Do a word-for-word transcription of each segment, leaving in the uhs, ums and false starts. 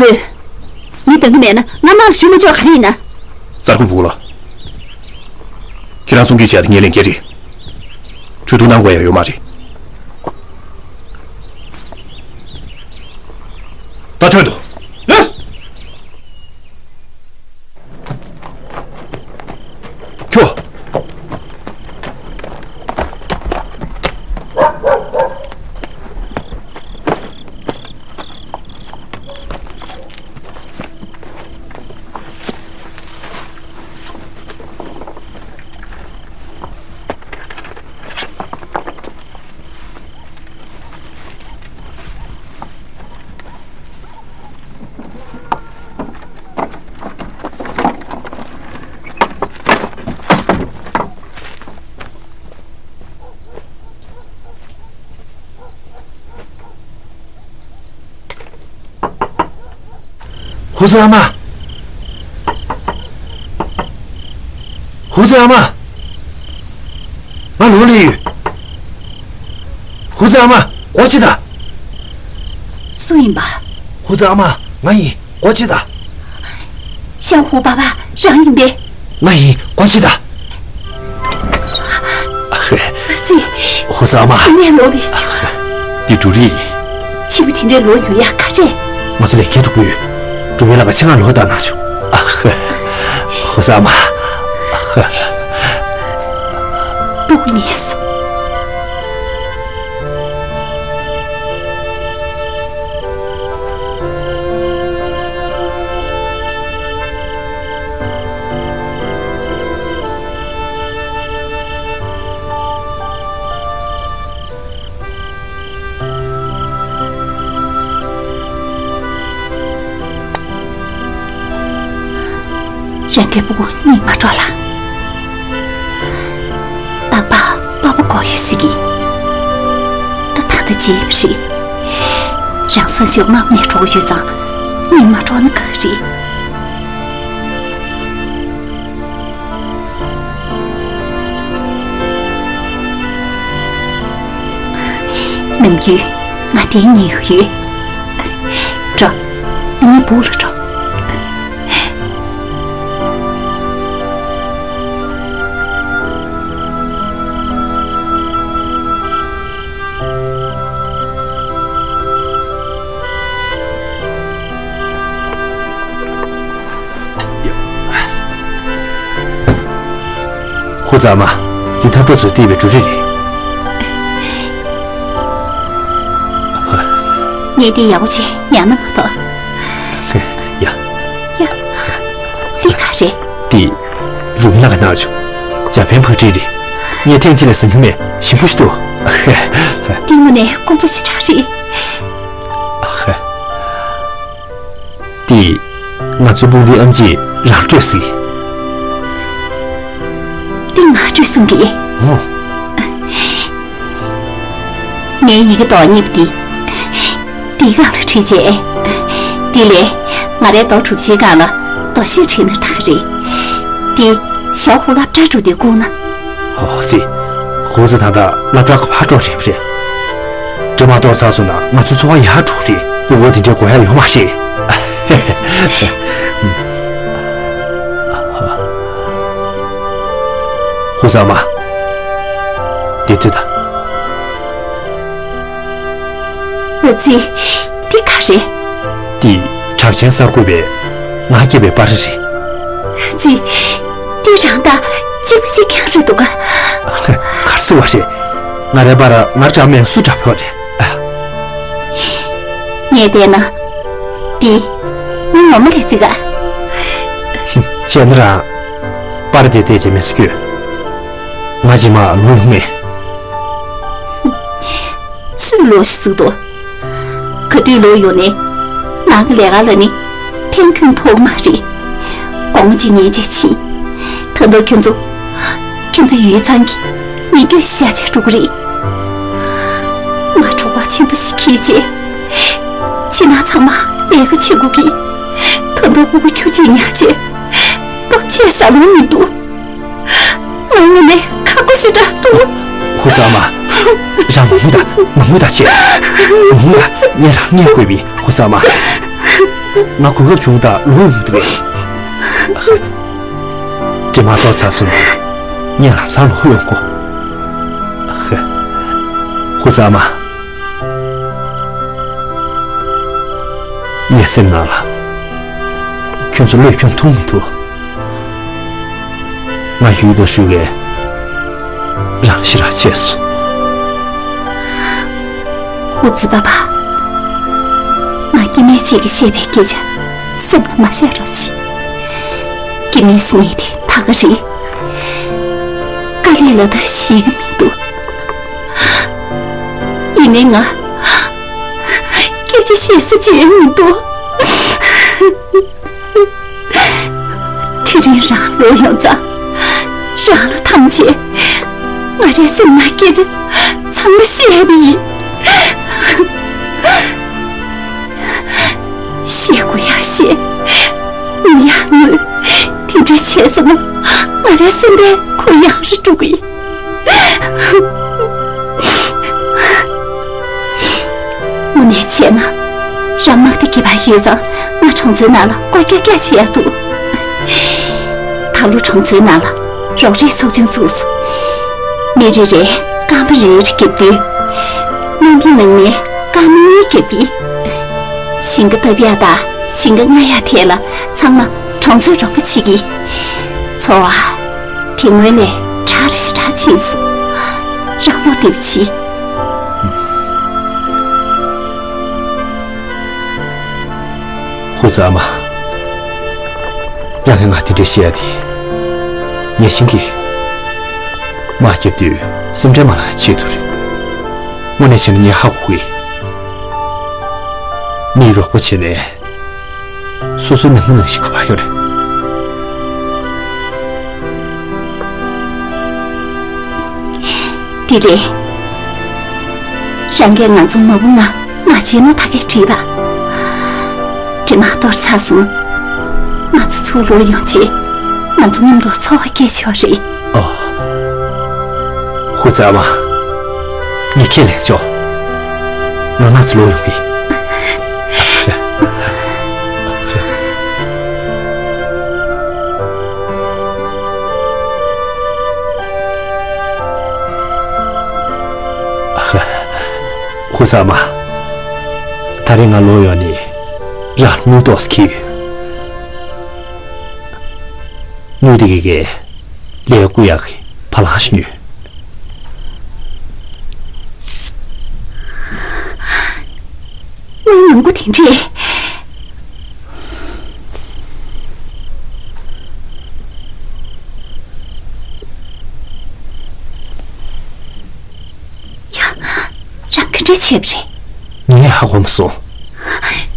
བུ། མི་འདང་གི་མེད་ན་ང་མར་ཞུ་མ་ཆོག་ག་རེ་ཡིན་ན། གསར་འགོད་པ་ལགས། ཁྱེད་རང་ཚོང་གི་བྱ་དེ་ངས་ལེན་གྱི་རེད། གྲོས་བསྡུར་གནང་དགོས་ཡ་ཡོད་མ་རེད། ད་ཐོན་ཐུབ། ལགས། ཁྱོ། ཧུ་ཙི་ཨ་མ། ཧུ་ཙི་ཨ་མ། ང་ལོག་སླེབས་ཡོད། ཧུ་ཙི་ཨ་མ། སྒོ་ཕྱེ་དང་། སུ་ཡིན་པ། ཧུ་ཙི་ཨ་མ། ང་ཡིན། སྒོ་ཕྱེ་དང་། ཤང་ཧུ་པ་པ་རང་ཡིན་པས། ང་ཡིན། སྒོ་ཕྱེ་དང་། ཨ་ཧེ། སི། ཧུ་ཙི་ཨ་མ། སི་ནས་ལོག་ལས་བྱུང་། འདི་འབྲུ་རིགས་ཡིན། ཕྱི་པོ་དེ་འདྲའི་ལོག་ཡོང་ཡག་ག་རེད། ང་ཚོ་ལས་འགན་སྒྲུབ་ཀྱི་ཡོད། འབྲུ་མི་ལགས་ཀྱིས་ཆེད་མངགས་ལོག་བཏང་གནང་བྱུང་། ཨ་ཧེ། ཧུ་ཙི་ཨ་མ། ཨ་ཧེ། སྤུ་གུ་ཉལ་སོང་། རང་གི་སྤུ་གུ་གཉིད་མ་འགྲོ་ལ། རྟག་པར་པ་ཕ་དགོས་ཡོད་ཟེར་གི། ད་ད་ལྟ་བརྗེད་པ་རེད། རང་སང་ཞོགས་སྔ་མོ་ནས་འགྲོ་གི་ཡོད་ཙང་གཉིད་མ་འགྲོ་ན་དགའ་གི་རེད། ནམ་རྒྱུན་ང་དེ་ཉལ་གི་ཡོད། འགྲོ། ངའི་སྦུག་ལ་འགྲོ། ཧུ་ཙི་ཨ་མ། འདི་འཐབ་གྲོགས་ཚོས་བལྟས་པའི་འབྲུ་རིགས་རེད། ངས་འདི་ཡག་པོ་བྱས་ཉར་ན་མ་གཏོགས། ཡ། ཡ། འདི་ག་རེད། འདི། རུ་མི་ལགས་ཀྱིས་གནང་བྱུང་། འཇར་པན་ཕག་གྲིལ་རེད། ངས་ཐེངས་གཅིག་ལས་ཟ་མྱོང་མེད། ཞིམ་པོ་ཞིག་འདུག། འདི་དངོས་གནས་དཀོན་པོ་ཞེ་དྲག་རེད། འདི། ང་ཚོའི་སྤུན་ཟླའི་ཨེམ་ཆི་རང་སྤྲོད་ཟིག། འདི་ང་སྤྲོད་གསུང་གི། ཨོ། ངའི་ཡི་གེ་རྡོག་གཉིས་པ་འདི། འདིའི་སྒང་ལ་བྲིས་རྗེས། འདི་ལས་ང་རའི་རྡོ་གྲུབ་ཆའི་སྒང་ལ་རྡོ་ཤོད་བྲིས་ན་ད་ག་རེད། འདི་ཞའོ་ཧུ་སློབ་གྲྭར་འགྲོ་དུས་བསྐུར་ན། ཧོ་ཙི། ཧུ་ཙི་ད་ལྟ་སློབ་གྲྭ་གི་ཕར་འགྲོ་རན་པ་རེད། འགྲིག་མ་གཏོགས་ཚར་སོང་ན་ང་ཚོའི་འཚོ་བ་ཡག་འགྲོ་གི་རེད། སྤུ་གུ་དེ་འདྲའི་དགོས་ཡག་ཡོད་མ་རེད། ཧུ་ཙི་ཨ་མ། འདི་ལྟོས་དང་། ཨ་ཙི། འདི་ག་རེད། འདི་གྲགས་ཅན་གསར་འགོད་པས་ང་བསྐྱལ་བའི་པར་རིས་རེད། ཨ་ཙི། འདི་རང་དང་གཅིག་པ་གཅིག་རྐྱང་རེད་འདུག་ག། ག་རེ་ཟེར་བ་རེད། ང་རའི་པར་ང་རང་འདྲ་མིན་སུ་འདྲ་པོ་རེད། ངས་བལྟས་ན། འདི་མི་ངོ་མ་རེད་ཅེ་ག། བྱས་ན་རང་། པར་དེ་བལྟས་བྱས་མི་སུ་སྐྱོད། ང་རྗེས་མ་ལོག་ཡོང་མེད། སུས་ལོག་ཤོག་ཟེར་འདུག། ག་དུས་ལོག་ཡོང་ནས་ནང་གི་ལས་ཀ་ལ་ནི་ཕན་ཁྱོན་ཐོགས་མ་རེད། དགོང་མོ་གཅིག་ཉལ་བྱས་ཕྱིན། ད་དུང་ཁྱོད་ཚོ། ཁྱོད་ཚོ་ཡུལ་ཚང་གི་མི་སྐྱོ་ཤ་ཆེ་འགྲོ་གི་རེད། ང་གྲོད་ཁོག་ཆེན་པོ་ཞིག་འཁྱེར་བྱས། ཕྱི་ནང་ཚང་མ་ལས་ཀ་བྱེད་དགོས་ཀྱི། ད་དུང་སྤུ་གུ་ཁྱུ་གཅིག་ཉར་བྱས། སྟོབས་ཆེ་ཟ་ལོང་མི་འདུག། ང་དངོས་གནས་ཁག་པོ་ཞེ་དྲག་འདུག། ཧུ་ཙི་ཨ་མ། རང་མ་ངུ་ད། མ་ངུ་ད་བྱས། མ་ངུ་ད། ངས་རང་མཉན་དགོས་པས་ཧུ་ཙི་ཨ་མ། ང་གོ་སྐབས་བྱུང་དང་ལོག་ཡོང་མི་འདུག་གས། དྲི་མ་གཏོར་ཚར་སོང་ན་ངས་ལམ་སང་ལོག་ཡོང་གོ། ཧུ་ཙ་མ། ངའི་སེམས་ནང་ལ་ཁྱོད་ཚོ་བློས་འཁྱོངས་ཐུབ་མི་འདུག། ང་ཡུལ་དུ་ཞུགས་ལས་རང་ཤི་རང་བྱས་སོང་། ཧུ་ཙི་པ་པ། ང་སྐྱེ་དམན་ཅིག་གིས་བཤད་པའི་སྐད་ཆ་སེམས་ལ་མ་བཞག་རོགས་གྱིས། སྐྱེ་དམན་ཟེར་མཁན་དེ་ད་ག་རེད། དཀའ་ལས་ལ་ད་ཞིག་གི་མི་འདུག། ཡིན་ནའི་ང་སྐད་ཆ་བཤད་ས་ཅི་ཡང་མི་འདུག། དེ་རིང་རང་ལོག་ཡོང་ཙང་། རང་ལ་ཐམས་ཅད་ང་རའི་སེམས་ནང་སྐད་ཆ་ཚང་མ་བཤད་པ་ཡིན། བཤད་དགོས་ཡག་བཤད། ངུ་ཡག་ངུས། དེ་འདྲ་བྱས་ཙང་ང་རའི་སེམས་པའི་ཁོག་ཡངས་རུ་འགྲོ་གི་ཡིན། དངོས་གནས་བྱས་ན། རང་དམག་སྡེ་བརྒྱད་པ་ཡོད་ཙང་ང་གྲོང་ཚོའི་ནང་ལ་སྐོར་རྒྱག་རྒྱག་བྱེད་ཡག་འདུག། ད་ལོ་གྲོང་ཚོའི་ནང་ལ་རོགས་རེས་ཚོགས་ཆུང་བཙུགས་སོང་། མི་རེ་རེས་སྐར་མ་རེ་རེ་བརྒྱབ་དུས། སྨན་པའི་ནང་ནས་སྐར་མ་གཉིས་བརྒྱབ་ཡིན། ཞིང་ཁ་བཏབ་ཡག་དང་ཞིང་ཁ་མངགས་ཡག་ཐད་ལ་ཚང་མ་གྲོང་ཚོས་རོགས་པ་བྱེད་ཀྱི། འཚོ་བ་དེ་སྔོན་ལས་དྲག་རུ་ཞེ་དྲག་ཕྱིན་སོང་། རང་མོས་དེ་བྱེད། ཧུ་ཙ་མ། རང་གིས་ང་དེ་འདྲ་བཤད་ཡ་དེ། ངས་ཤིང་གི་དམག་རྒྱབ་དུས་སེམས་ཁྲལ་མ་ལངས་ཆེད་དུ་རེད། དངོས་གནས་བྱས་ན་ངས་ཧ་གོ་གི། མིའི་རོགས་པ་བྱས་ནས། སོ་སོའི་ནང་མི་ནང་བཞིན་ག་པར་ཡོད་རེད། དེ་ལས། རང་གིས་ང་ཚོ་མ་བུ་ང་མ་བྱས་ན་ད་གས་བྲིས་པ། དྲི་མ་གཏོར་ཚར་སོང་། ང་ཚོ་ཚུར་ལོག་ཡོང་རྗེས་ང་ཚོ་མཉམ་དུ་འཚོ་བ་སྐྱེལ་ཆོག་རེད། ཨོ། ཧུ་ཙ་མ། ངས་ཁས་ལེན་ཆོག། ང་ང་ཚོ་ལོག་ཡོང་གི། ཧུ་ཙ་མ། ད་རེས་ང་ལོག་ཡོང་ནས་རང་དངུལ་ཏོག་ཙམ་འཁྱེར་ཡོད། དངུལ་དེ་གི་གས་ལས་བསྐུར་ཡག་གི་བ་ལང་ཞིག་ཉོས། དངུལ་མང་པོ་དེ་འདྲས། ཡ། རང་ག་འདྲས་བྱས་པ་རེད། ངས་ཧ་གོ་མ་སོང་།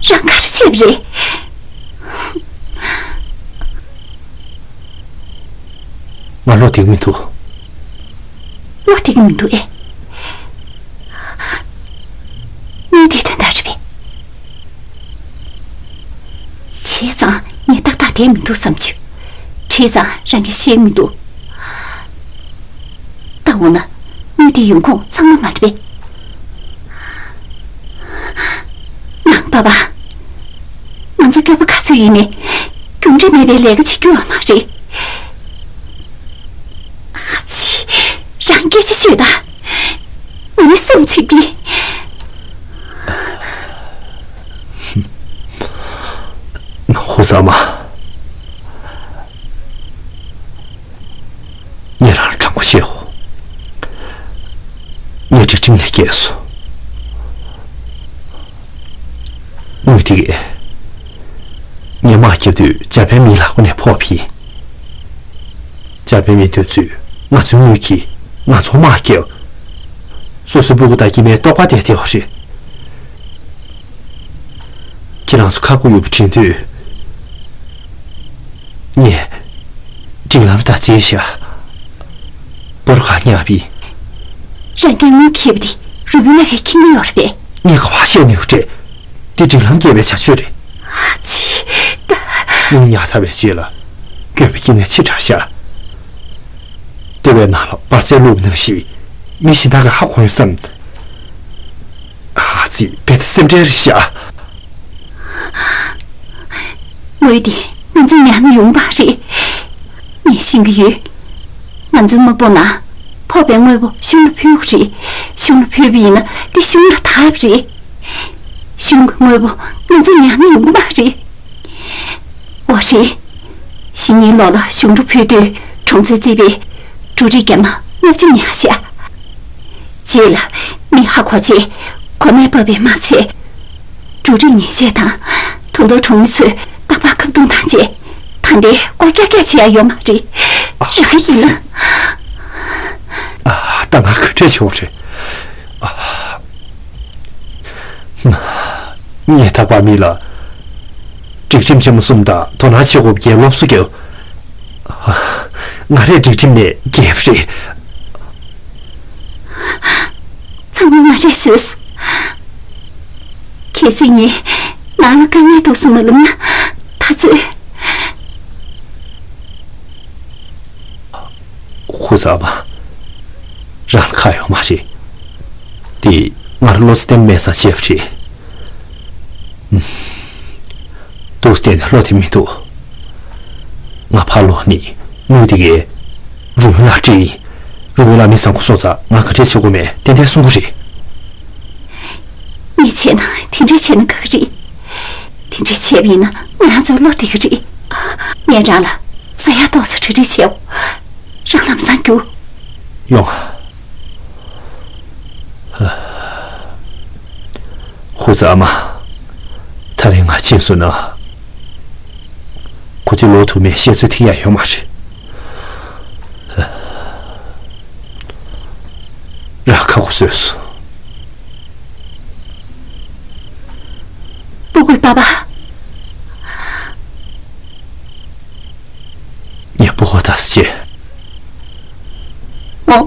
རང་ག་རེ་བྱས་པ་རེད། ང་བློ་བདེ་གི་མི་འདུག། བློ་བདེ་གི་མི་འདུག་ཨེ། དངུལ་དེའི་དོན་དག་རེད་པས། བྱས་ཙང་ངས་ཏག་ཏག་བསྡད་མི་འདུག་བསམ་བྱུང་། དྲིས་ཙང་རང་གིས་ཤེས་མི་འདུག། ལྟ་འོང་ན་དངུལ་དེའི་ཡོང་ཁུངས་ཚང་མ་མ་རེད་པས། ནང་པ་པ། ང་ཚོ་སྐྱོ་པོ་ག་ཚོད་ཡིན་ནའི་རྒྱུ་འབྲས་མེད་པའི་ལས་ཀ་བྱེད་རྒྱུ་བ་མ་རེད། ཨ་ཙི། རང་སྐད་ཆ་ཤོད་ད། ང་ནི་སེམས་ཚིག་གི། ཧུ་ཙ་མ། ངས་རང་ལ་དྲང་པོ་བཤད་འོ། ངའི་སྒྲིག་ཁྲིམས་ནས་བརྒལ་སོང་། དངུལ་དེ་གས། ངས་དམག་རྒྱབ་དུས་འཇར་པན་མིའི་ལག་པ་ནས་ཕོག་པ་ཡིན། འཇར་པན་མི་དེ་ཚོས་ང་ཚོའི་དངུལ་གྱིས་ང་ཚོར་དམག་རྒྱབ། སོ་སོའི་སྤུ་གུ་དང་སྐྱེ་དམན་ལྟོགས་པ་བསྡད་བསྡད་པ་རེད། ཁྱེད་རང་ཚོ་ཁག་པོ་ཡོད་པ་དྲན་དུས། ངས་སྒྲིག་ལམ་ལྟར་བྱས་ཤག། དོར་ག་ཉག་པི། རང་གིས་དངུལ་ཁྱེར་བ་དེ་རུ་བི་ན་གིས་ཁྱེར་གྱི་ཡོད་རེད་པས། ངས་ག་པར་བཤད་ནས་ཡོད་རེད། འདི་སྒྲིག་ལམ་བརྒལ་བའི་བྱ་སྤྱོད་རེད། ཨ་ཙི། ད། དངུལ་ཉར་ཚར་བའི་རྗེས་ལ་སྐྱོ་པོ་སྐྱེ་ནས་ཕྱི་དྲགས་ཤག། ལྟེ་བའི་ནང་ལ་འབར་རྫས་བླུགས་པ་ནང་བཞིན་མི་གཞན་དག་གིས་ཧ་གོ་ཡོང་བསམ། ཨ་ཙི། རྦད་དེ་སེམས་ཁྲལ་རེད་ཤག། དངུལ་དེ་ང་ཚོས་ཉར་ན་ཡོང་གི་མ་རེད། ངས་ཤེས་ཀྱི་ཡོད། ང་ཚོའི་དམག་དཔུང་ནང་ཕོག་པའི་དངོས་པོ་གཞུང་ལ་ཕུལ་དགོས་རེད། གཞུང་ལ་ཕུལ་བ་ཡིན་ན་དེ་གཞུང་ལ་ཐར་བ་རེད། གཞུང་གི་དངོས་པོ་ང་ཚོས་ཉར་ན་ཡོང་གི་མ་རེད། འོ་རེད། གཞེས་ནིང་ལོ་ལ་གཞུང་འབྲུ་ཕུལ་དུས་གྲོང་ཚོའི་རྩིས་པས་འབྲུ་རིགས་རྒྱ་མ་ལྔ་བཅུ་ཉར་བཞག་རྗེས་ལ་མི་ཧ་གོ་ཆེད་གོ་གནས་བབས་པས་མ་ཚད། འབྲུ་རིགས་ཉེས་ཆད་དང་དུང་མདོ་གྲོང་མི་ཚོས་རྟག་པར་ཁ་རྡུང་བཏང་རྗེས་ད་ལྟའི་སྒོ་ཀྱག་ཀྱག་བྱེད་ཡ་ཡོད་མ་རེད། ཨ། རང་ཡིན་ན། ཨ། ད་ང་ག་འདྲས་བྱེད་དགོས་རེད། ཨ། ངས་ད་བར་མི་ལ་སྒྲིག་ཁྲིམས་ཆེན་མོ་གསུམ་དང་དོ་སྣང་བྱེད་དགོས་པའི་སློབ་གསོ་བརྒྱབ། ང་རས་སྒྲིག་ཁྲིམས་ནས་བརྒལ་བ་རེད། ཚང་མ་ང་རས་བཟོས་སོང་། གལ་སྲིད་ངས་ནང་ལ་དཀའ་ངལ་འདུག་སེ་མ་ལབ་ན་ད་ཚོད། ཧུ་ཙ་མ། རང་ལ་ཁག་ཡོད་མ་རེད། དེ་ང་རང་བློ་རྩེ་གཏན་མེད་ཙང་བྱས་པ་རེད། ཨུམ། འདུག་སེ་བསྡད་ན་བློ་བདེ་མི་འདུག་ང་ཕར་ལོག་ནས་དངུལ་དེ་གས་རུ་མི་ལ་སྤྲད་ཡིན། རུ་མི་ལ་མི་བཟང་པོ་སོང་ཙང་ང་ག་འདྲས་བྱེད་དགོས་མེད་ཏན་ཏན་གསུང་གི་རེད། ངས་བྱས་ན་དེ་འདྲས་བྱས་ན་དགའ་གི་རེད། དེ་འདྲས་བྱས་པ་ཡིན་ན་ང་རང་ཚོར་བློ་བདེ་གི་རེད། ངས་རང་ལ་ཟ་ཡག་ཏོག་ཙམ་གྲ་སྒྲིག་བྱེད། རང་ལམ་སང་རྒྱུགས། ཡོང་ཨ། ཧུ་ཙ་ཨ་མ། ད་རེས་ང་ཕྱིན་སོང་ན། གོ་ཐོས་ལོག་ཐུབ་མེད་བཤད་ཚོད་ཐིག་ཡག་ཡོད་མ་རེད། རང་ཁག་པོ་བཟོས་སོང་། སྤུ་གུའི་པ་ཕ། ངས་སྤུ་གུ་ལྟ་ས་བྱེད། ཨོ།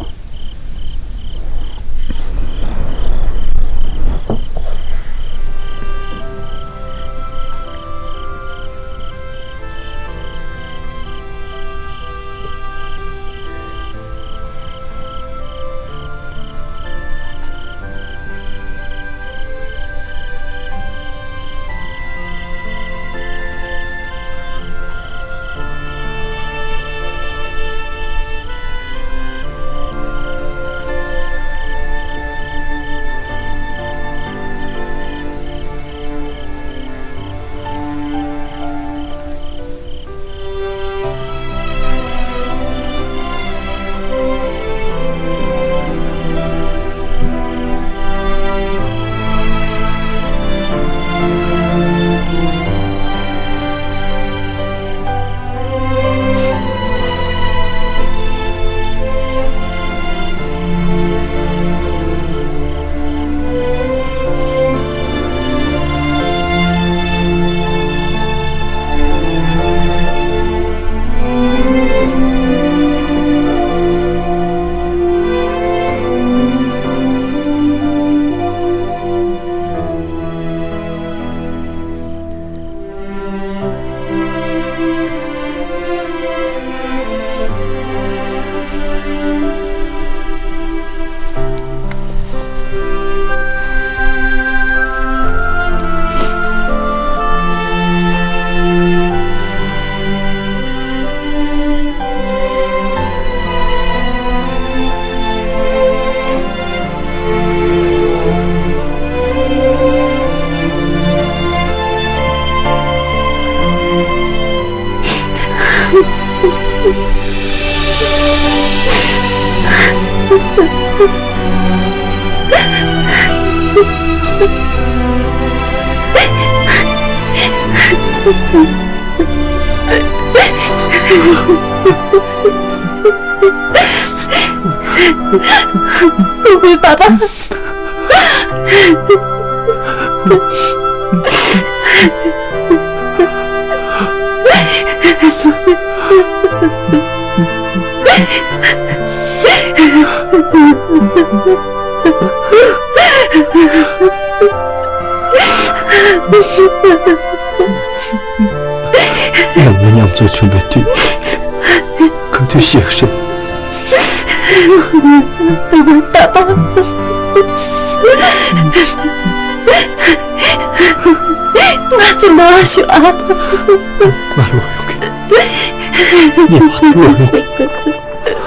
སྤུ་གུའི་པ་ཕ། ང་ང་མཉམ་དུ་བྱུང་བའི་དུས་ག་དུས་ཤེས་རེད། སྤུ་གུའི་པ་ཕ། ང་ ཅི་མ་ཞུ་ཨ། ང་ལོག་ཡོང་གི། ཉེ་བར་དུ་ལོག་ཡོང་གི།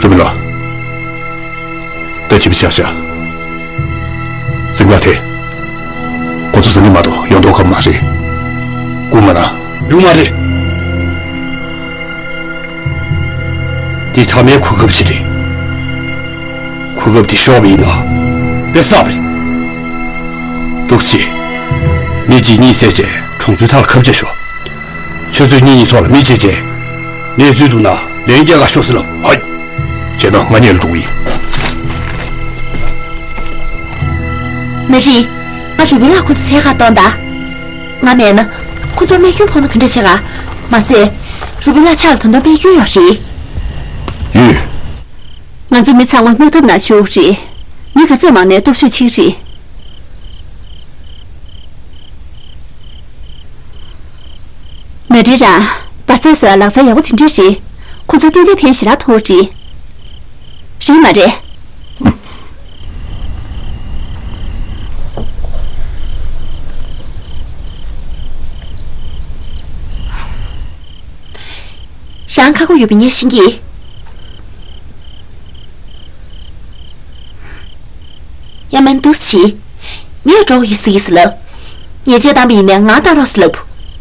རུ་མི་ལགས། ད་ཅི་མི་བྱ་བྱ། གཟིམ་ཁང་དེ། ཁོ་ཚོ་ཟ་ནི་མ་གཏོགས་ཡོང་མདོག་ཁ་པོ་མ་རེད། སྐུ་མ་ན། ཡོང་མ་རེད། འདི་མཐའ་མའི་གོ་སྐབས་ཅིག་རེད། གོ་སྐབས་འདི་ཤོར་བ་ཡིན་ན། དཔེ་བསགས་པ་རེད། འདུག་སེ། མི་གཅིག་གཉིས་བསད་བྱས་གྲོང་ཚོའི་མཐའ་ལ་ཁ་གཏད་བྱོས། ཆུ་ཚོད་གཉིས་གཉིས་ཐོག་ལ་མི་བྱེད་ཅེས། གནས་ཚུལ་འདུག་ན་ལན་རྒྱག་ག་ཤོག་ཟེར་ལབ། ཧའི། བྱས་ན་ང་གཉིས་ལ་འགྲོ་གི་ཡིན། མེ་རི། ང་རུ་བུན་ལགས་ཁོ་ཚོ་འཚོལ་ག་གཏོང་དང་། ང་མེད་ན། ཁོ་ཚོར་རྨས་སྐྱོན་ཕོག་ན་ག་འདྲ་བྱེད་ག། མ་ཟད། རུ་བུན་ལགས་ཕྱག་ལ་ད་དུང་རྨས་སྐྱོན་ཡོད་རེད། ཡོད། ང་ཚོ་མི་ཚང་མ་སྨུག་ཐབ་ནང་བཞུགས་རེད། མི་ག་ཚོད་མང་ནས་སྟོབས་ཤུགས་ཆེ་རེད། མེ་རི་རང་། འབར་རྫས་བཟོ་ཡ་ལག་རྩལ་ཡག་པོ་དེ་འདྲ་རེད། ཁོ་ཚོ་ཏན་ཏན་ཕན་ཞེ་དྲག་ཐོགས་རེད། རེད་མ་རེད། རང་ཁ་ཁོ་ཡོད་པ་ངས་ཤེས་ཀྱི། ཡ་མན་འདུག་སེ་བྱེད། ངས་འགྲོ་ཡི་ཟེར་གྱི་ཟེར་ལབ། ཉེས་ཆད་བཏང་བ་ཡིན་ནའི་ང་བཏང་རོགས་ཟེར་ལབ།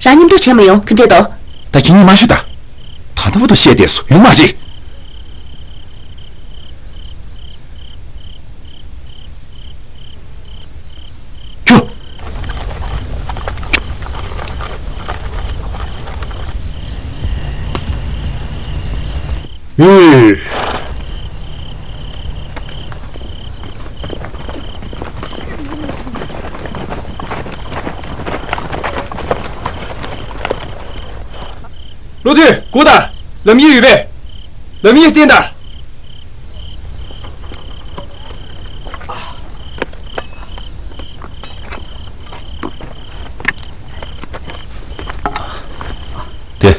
རང་མཉམ་དུ་བྲལ་མ་ཡོང་ག་འདྲས་འདུག་ད་ཁྱེད་གཉིས་མ་ཤོད་ད། ད་ལྟ་བར་དུ་བཤད་བསྡད་སོང་ཡོད་མ་རེད། ཁྱོད། ཡོད། བློ་མཐུན་སྒུག་དང་། ལམ་ཡིག་ཡོད་པས། ལམ་ཡིག་བསྟན་དང་། དེ།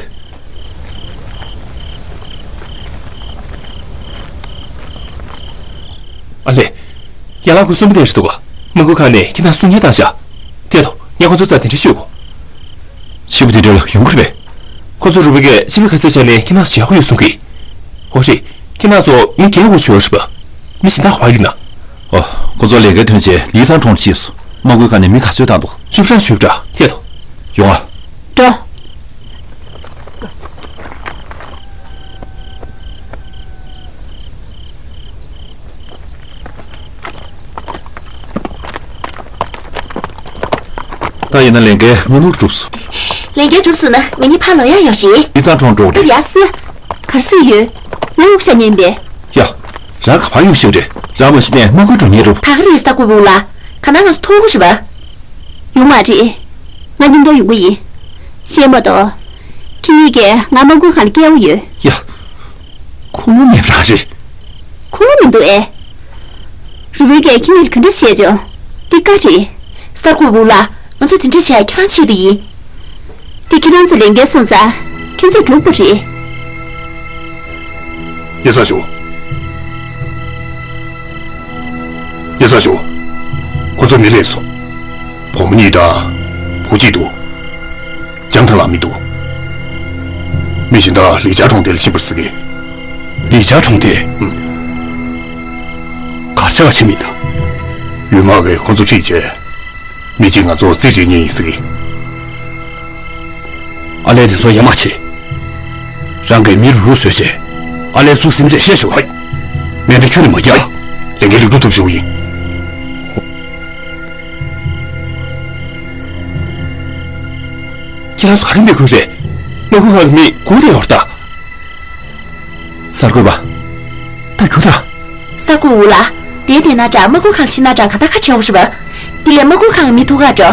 ཨ་ལས། ཡར་ལངས་ཁུལ་གསུམ་པ་དེ་རེད་འདུག་ག། དམག་ཁུལ་ཁང་ནས་ཁྱེད་རང་སྲུང་ཉེན་བཏང་བཞག། དེ་དང་ངས་ཁོ་ཚོར་དེ་འདྲ་ཤོད་དགོས། ཕྱི་པོ་དེ་འདྲ་ལ་ཡོང་གི་རེད་པས། ཁོ་ཚོ་རུ་བུ་གས་ཕྱི་པོ་ག་ཚད་བྱས་ནས་ཁྱེད་རང་ཚོ་ཡག་པོ་ཡོད་གསུང་གི། འོ་རེད། ཁྱེད་རང་ཚོ་མི་བརྒྱད་འོ་བྱོས་རེད་པ། མི་གཞན་དག་ག་པར་ཡོད་ན། ཨོ། ཁོ་ཚོ་ལས་ཀའི་དོན་ཆེད་ལི་ཚང་གྲོང་ལ་ཕྱིན་སོང་། དམག་ཁུལ་ཁང་ནས་མི་ག་ཚོད་བཏང་འདུག་བཅུ་ཕྲག་བཅུ་ཕྲག་ཐད་དོ། ཡོང་ཨ། འགྲོ། ད་ཡིན་ན་ལས་འགན་མུ་ནུར་གྲུབ་སོང་། ལས་འགན་གྲུབ་སོང་ན་ང་གཉིས་ཕར་ལོག་ཡག་ཡོད་རེད། ལི་ཚང་གྲོང་འགྲོ་རེད། སྐབས་ཡག་སི། གར་སི་ཡོད། ང་དབུགས་ཤ་ཉན་པས། ཡ། རང་ག་པར་གཡུག་བཞིན་རེད། རང་མ་གཞི་ནས་དམག་ཁུལ་འགྲོ་ཉེན་རུ། ད་ག་རེ་ཡིན་ས་ཀུ་བུ་ལ། ག་ན་ང་ཚོ་མཐོང་གི་རེད་པ། ཡོང་མ་རེད། ང་མཉམ་དུ་ཡོང་གི་ཡིན། ཤེས་མ་གཏོགས། ཁྱེད་གཉིས་ཀས་ང་དམག་ཁུལ་ཁང་ལ་སྐྱེལ་བ་ཡོད། ཡ། ཁུངས་ལུང་མེད་པ་རང་རེད། ཁུངས་ལུང་མི་འདུག་ཨེ། རུ་བུན་གྱིས་ཁྱེད་གཉིས་ལ་ག་འདྲ་བཤད་བྱུང་། འདི་བཀའ་རེད། ས་ཀུ་བུ་ལ། ང་ཚོ་དེ་འདྲ་བྱས་ཁྱེད་རང་ཆེད་དུ་ཡིན། འདི་ཁྱེད་རང་ཚོ་ལས་འགན་སོང་ཙང་། ཁྱེད་ཚོས་སྒྲུབ་དགོས་རེད། ཡ་ས་ཞུ། ཡ་ས་ཞུ། ཁོ་ཚོ་མི་སླེབས་སོང་། བུ་མོ་གཉིས་དང་། བུ་གཅིག་འདུག་ལྗང་ཐང་ལ་མི་འདུག་མི་གཞན་དག་ལི་ཇཱ་གྲོང་སྡེ་ལ་ཕྱིན་པར་ཟེར་གི། ལི་ཇཱ་གྲོང་སྡེ། ཨུམ། གར་ཆག་ཕྱིན་མིན་ད། ཡུལ་དམག་གིས་ཁོ་ཚོ་ཁྲིད་བྱས། མི་གཅིག་ང་ཚོ་རྩིས་སྤྲད་མཁན་ཡིན་ཟེར་གི། ཨ་ལས་དེ་ཚོ་ཡ་མ་བྱེད། རང་གི་མི་རུ་རུ་བཟོས་བྱས། ཨ་ལས་ཚུར་སིམ་རྩེད་བཤད་ཤོག་ཧའི། མེ་འདི་ཁྱོན་ནས་མ་རྒྱག་ལས་འགན་ལེགས་གྲུབ་ཐོབ་ཞུ་གི་ཡིན། ཁྱེད་རང་ཚོ་ག་རེ་མི་ཁུར་རེད། དམག་ཁུལ་ཁང་གི་མི་སྒུག་བསྡད་ཡོད་རེད་ད། གསར་འགོད་པ། ད་རྒྱུགས་དང་། གསར་འགོད་པ་ལགས། དེ་བལྟས་ན་འདྲ་དམག་ཁུལ་ཁང་ཕྱིན་ན་འདྲ་ག་ད་ཁ་བྲལ་བ་རེད་པ། དེ་ལས་དམག་ཁུལ་ཁང་གི་མི་ཐུག་ག་འགྲོ།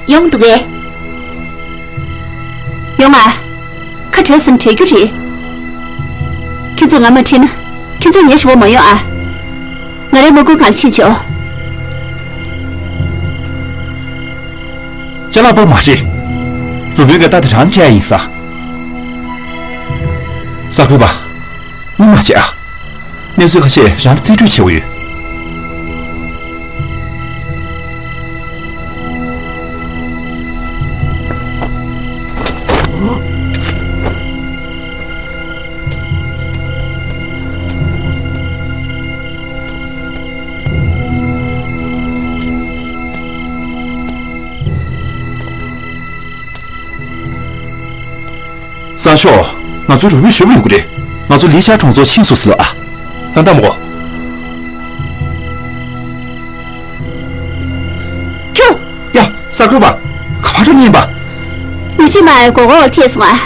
ཡོང་འདུག་གས། ཡོང་ཨ། ཁ་བྲལ་སོང་བྲལ་རྒྱུ་རེད། ཁྱོད་ཚོས་ང་མ་ཁྲིད་ན། ཁྱོད་ཚོས་ངའི་ཞུ་བ་མ་ཡོང་ཨ། ང་རའི་མ་བསྐུལ་གང་ཤེས་ཆོག་ཅ་ལག་པ་མ་རེད། རུ་སྨོན་གྱི་རྟ་དེ་རང་སྤྲད་ཡིན་ས། གསར་འགོད་པ། དངུལ་མ་བྱེད་ཨ། གནས་ཚུལ་ཁ་ཤས་རང་ལ་རྩིས་སྤྲོད་བྱེད་དགོས་ཡོད། གསར་ཤོག་ང་ཚོ་རུ་སྨོན་ཞུ་བ་ཡོང་གི་རེད། ང་ཚོ་ལི་ཤ་གྲོང་ཚོར་ཕྱིན་སོང་ཟེར་ལབ་ཨ། ད་ལྟ་མོ། ཁྱོད། ཡ། གསར་འགོད་པ། ག་པར་འགྲོ་མཁན་ཡིན་པ། ངས་ཤི་མ་ཡ་གོ་གོ་བ་ཐེ་སོང་ཨ།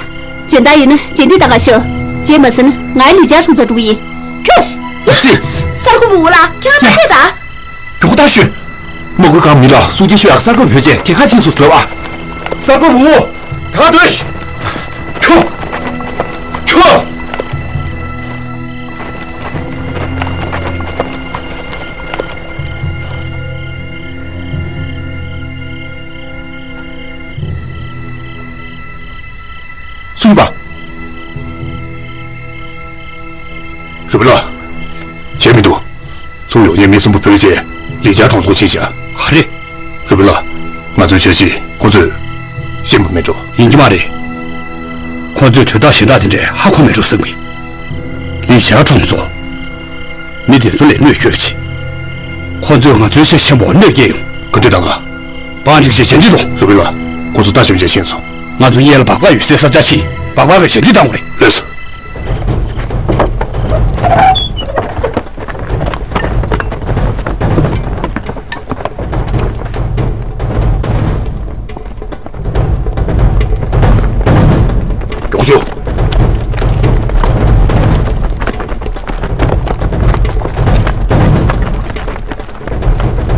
འཇོན་ཐང་ཡོད་ན་རྗེས་འདེད་བཏང་ག་ཤོག་རྗེས་མ་སོན་ན་ང་ལི་ཤ་གྲོང་ཚོར་འགྲོ་གི་ཡིན། ཁྱོད། ཡ། གསར་འགོད་པ་འུ་ལགས་ཁྱེད་རང་མ་བཤད་ད། མགྱོགས་པོ་ད་ཤོད། མ་བསྐུལ་གང་མི་ལ་སུ་སྐྱེ་ཤོད་ཨ། གསར་འགོད་པ་བོད་ཆས་གད་ཁ་ཕྱིན་སོང་ཟེར་ལབ་ཨ། གསར་འགོད་པ་འུ། ད་སྡོད། ཁྱོ། ཁྱོ། སུ་ཡིན་པ། རུ་སྦི་ལགས། བྱས་མི་འདུག་ཚུར་ཡོང་མཁན་མི་གསུམ་པོ་བོད་ཆས་ལི་ཅཱ་གྲོང་ཚོར་ཕྱིན་ཤག་ག་རེ། རུ་སྦི་ལགས། ང་ཚོའི་བྱས་རྗེས་ཁོ་ཚོས་ཤེས་པ་མེད་འགྲོ། ཡིན་གྱི་མ་རེད། ཁོ་ཚོས་དོན་དག་གཞན་དག་དེ་འདྲས་ཧ་གོ་མེད་འགྲོ་བསམ་གི། ལི་ཅཱ་གྲོང་ཚོ། མི་དེ་ཚོ་ལས་གནོད་སྐྱེལ་བ་བྱེད། ཁོ་ཚོས་ང་ཚོའི་ཆེ་ཆེན་པོ་གནོད་སྐྱེལ་ཡོང་། ག་འདྲས་དང་ག་བང་སྒྲིག་བྱས་ཞལ་འདེབས་དང་། རུ་སྦི་ལགས། ཁོ་ཚོ་ལྟ་ཞིབ་བྱས་ཕྱིན་སོང་། ང་ཚོ་གཡས་ལ་སྦག་སྦག་ཡོད་སའི་ས་ཆ་ཕྱིན། སྦག་སྦག་གི་ཞལ་འདེབས་བཏང་དགོས་རེད། ལགས་སོ། མགྱོགས་བྱོས།